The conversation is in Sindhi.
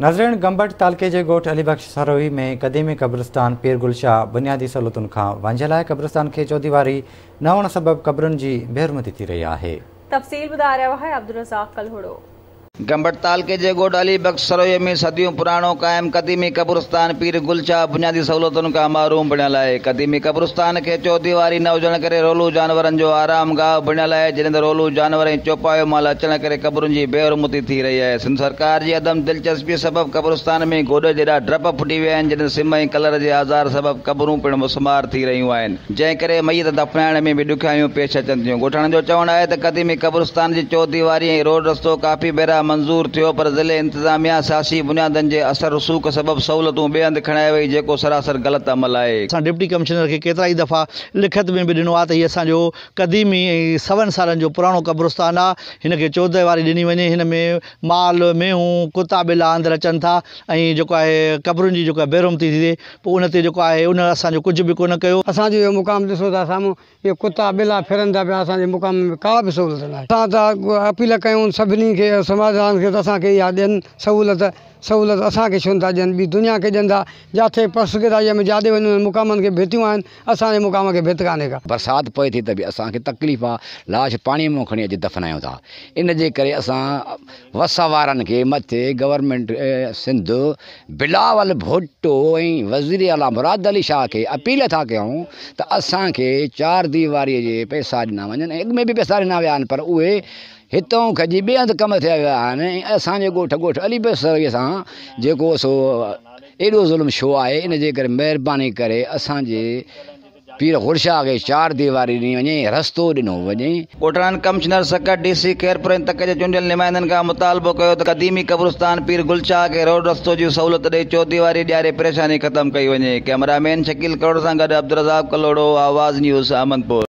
ناظرين گمبٽ تعلقي جي ڳوٺ علي بخش سروهي ۾ قديمي قبرستان پير گل شاهه بنيادي سهولتن کان وانجهيل آهي، قبرستان کي چوديواري نه هئڻ سبب قبرن جي بيحرمتي ٿي رهي آهي. تفصيل ٻڌائي رهيو آهي عبدالرزاق ڪلهوڙو. گمبٽ تعلقي جي ڳوٺ علي بخش سروهي ۾ صديون پراڻو قائم قديمي قبرستان پير گل شاهه بنيادي سهولتن کان محروم بڻيل آهي. قديمي قبرستان کي چوديواري نه هجڻ ڪري رولو جانورن جو آرام گاهه بڻيل آهي، جڏهن ته رولو جانور ۽ چوپايو مال اچڻ ڪري قبرن جي بيحرمتي ٿي رهي آهي. سنڌ سرڪار جي عدم دلچسپي سبب قبرستان ۾ گوڏي جيڏا ڊرپ ڦٽي ويا آهن، جڏهن سم ۽ ڪلر جي آزار سبب قبرون پڻ مسمار ٿي رهيون آهن. جنهن ڪري ميت دفنائڻ ۾ به ڏکيائيون پيش اچن ٿيون. ڳوٺاڻن جو چوڻ آهي ته قديمي قبرستان جي چوديواري ۽ روڊ رستو ڪافي ڀيرا منظور ٿيو پر ضلعي انتظاميا سياسي بنيادن جي اثر رسوخ سبب سهولتون ٻئي هنڌ کڻائي وئي جيڪو سراسر غلط عمل آهي. اسان ڊپٽي ڪمشنر کي ڪيترائي دفعا لکت ۾ به ڏنو آهي ته هي اسان جو قديمي ۽ سون سالن جو پراڻو قبرستان آهي هن کي چوديواري ڏني وڃي هن ۾ مال مينهون ڪتا ٻلا اندر اچن ٿا ۽ جيڪو آهي قبرن جي جيڪو آهي بيحرمتي ٿي ٿئي پوء ان تي جيڪو آهي ان اسان جو ڪجهه به ڪونه ڪيو. اسان جو اهو مقام ڏسو ٿا سامهون اهي ڪتا ٻلا ڦرن ٿا پيا اسان جي مقام ۾ ڪا به سهولت ناهي. اسان ته اپيل ڪيون سڀني کي سماجدارن کي ته اسان کي اها ڏين سهولت سهولت اسان کي ڇو نٿا ڏين ٻي دنيا کي ڏين ٿا جاٿي پسگردائيء ۾ جاڏي وڃن انهن مقامن کي ڀتيون آهن اسان جي مقام کي ڀت ڪانهي ڪا. برسات پوي ٿي ته به اسان کي تڪليف آ لاش پاڻي مان کڻي اچي دفنايون ٿا ان جي ڪري اسان وس وارن کي مٿي گورنمينٽ سنڌ بلاول ڀٽو ۽ وزير اعليٰ مراد علي شاهه کي اپيل ٿا ڪيون ته اسان کي چار ديواري جي پئسا ڏنا وڃن ۽ اڳ ۾ به پئسا ڏنا ويا آهن پر اهي هتئون کڄي ٻئي هنڌ ڪم ٿيا ويا آهن ۽ اسان جي ڳوٺ ڳوٺ علي بخش سروهي سان جيڪو سو ايڏو ظلم ڇو آهي ان جي ڪري مهرباني ڪري اسان جي پير غرشاهه کي چار ديواري ڏني وڃي ۽ رستو ڏنو وڃي. ڳوٺاڻن commissioner Sukkur, D C Khairpur ۽ تڪ جي چونڊيل نمائندن کان مطالبو ڪيو ته قديمي قبرستان پير گل شاهه کي روڊ رستو جي سهولت ڏئي چوديواري ڏياري پريشاني ختم ڪئي وڃي. ڪئميرا مين شڪيل ڪروڙ سان گڏ عبدالرزاق ڪلهوڙو، آواز نيوز، احمدپور.